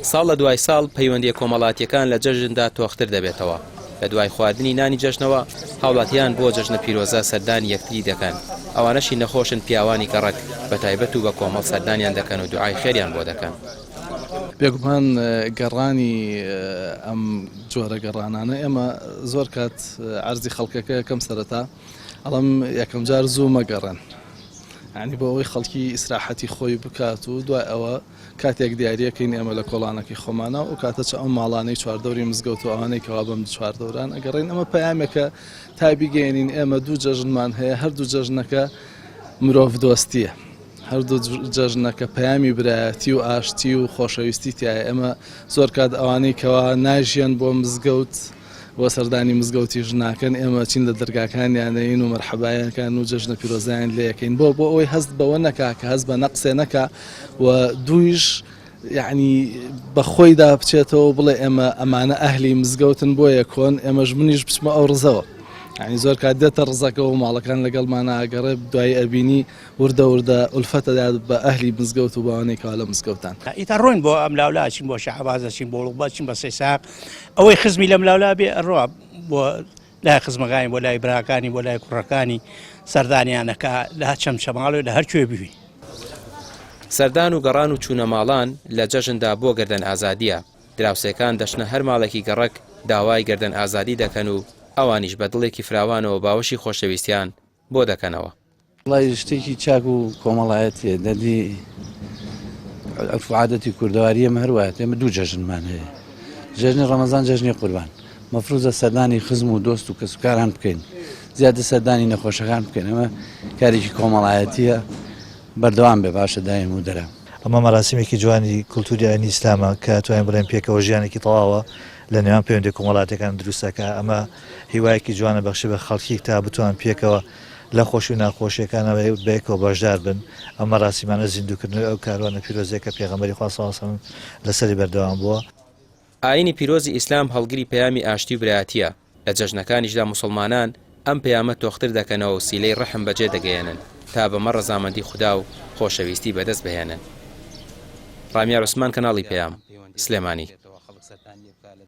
ساڵ لە دوای ساڵ پەیوەندییە کۆمەڵاتییەکان لە جەژندا تۆختر دەبێتەوە، لە دوای خواردنی نانی جەژنەوە هاوڵاتیان بۆ جەژنە پیرۆزە سەردانی یەکتری دەکەن، ئەوانەشی نەخۆشن پیاوانی گەڕەک بە تایبەت و بە کۆمەڵ سەردانیان دەکەن و دوعای خێریان بۆ دەکەن. بێگومان گەڕانی ئەم جۆرە گەڕانانە ئێمە زۆر کات عەرزی خەڵکەکە یەکەم سەرەتا ئەڵێم یەکەم جار زوو مەگەڕێن یانی بۆ ئەوەی خەڵکی ئیسراحەتی خۆی بکات و دوای ئەوە کاتێک دیاریەکەین ئێمە لە کۆڵانەکەی خۆمانە و کاتە چ ئەو ماڵانەی چواردەوری مزگەوت و ئەوانەی کەوا بەم چواردەوران ئەگەڕین ئەمە پەیامێکە تا بیگەێنین ئێمە دوو جەژنمان هەیە هەردوو جەژنەکە مرۆڤ دۆستیە هەردوو جەژنەکە پەیامی برایەتی و ئاشتی و خۆشەویستی تایە ئێمە زۆر کات ئەوانەی کەوا ناژیەن بۆ مزگەوت بۆ سەردانی مزگەوتیش ناکەن، ئێمە چین لە دەرگاکانیانەین و مەرحەبایان و جەژنە پیرۆزیان لێ ئەکەین بۆ بۆ ئەوەی هەست بەوە نەکا کە هەست بە نەقسێ نەکا و دوویش یعنی بە خۆیدا بچێتەوە بڵێ ئێمە ئەمانە ئەهلی مزگەوتن بۆیە کۆن ئێمەش منیش بچمە ئەو ڕزەوە یعنی زۆر کات دێتە ڕزەکەەوە ماڵەکان لەگەڵمانە ئەگەڕێ دوایی ئەبینی وردە وردە ئولفەت ئەدات بە ئەهلی مزگەوت و بەوانەی کەوا لە مزگەوتان. ئیتر ڕۆین بۆ ئەم لاولا ئەچین بۆ شەهباز ئەچین بۆ ڵوبە ئەچین بە سەیساق ئەوەی خزمی لەم لاولا بێ ئەڕوا بۆ لای خزمەکانی بۆ لای براکانی بۆ لای کوڕەکانی سەردانیان ئەکا لە چەمچەماڵێ لە هەر کوێ بووی. سەردان و گەڕان و چوونە ماڵان لە جەژندا بۆ گەردەن ئازادییە، دراوسێکان دەچنە هەر ماڵێکی گەڕەک داوای گەردەن ئازادی دەکەن و ئەوانیش بە دڵێکی فراوانەوە باوەشی خۆشەویستیان بۆ دەکەنەوە. وەڵای شتێکی چاک و کۆمەڵایەتیە دەردی عرف و عادەتی کوردەواری ئێمە هەر وایە ئێمە دوو جەژنمان هەیە جەژنی ڕەمەزان جەژنی قوربان مەفروزە سەردانی خزم و دۆست و کەسوکاران بکەین زیاتر سەردانی نەخۆشەکان بکەین ئەمە کارێکی کۆمەڵایەتیە بەردەوام بێ باشە دایم و دەرە. ئەمە مەراسیمێکی جوانی کولتوری ئاینی ئیسلامە کە توانین بڵێین پێکەوە ژیانێکی تەواوە لە نێوان پەیوەندیە کۆمەڵاتیەکان دروست دەکا ئەمە هیوایەکی جوانە بەخشی بە خەڵکی تا بتوان پێکەوە لە خۆشی و ناخۆشیەکانا بەیەکەوە بەشدار بن، ئەم مەراسیمانە زیندووکردنەوەی ئەو کاروانە پیرۆزەیە کە پێغەمبەری خوا صلی اللە علیە وسلم لەسەری بەردەوام بووە. ئایینی پیرۆزی ئیسلام هەڵگری پەیامی ئاشتی و برایەتییە، لە جەژنەکانیشدا موسڵمانان ئەم پەیامە تۆختر دەکەنەوە و سیلەی ڕەحم بەجێ دەگەیەنن تا بەمە ڕەزامەندی خودا و خۆشەویستی بەدەست بهێنن. ڕامیار عوسمان کەناڵی پەیام، سلێمانی.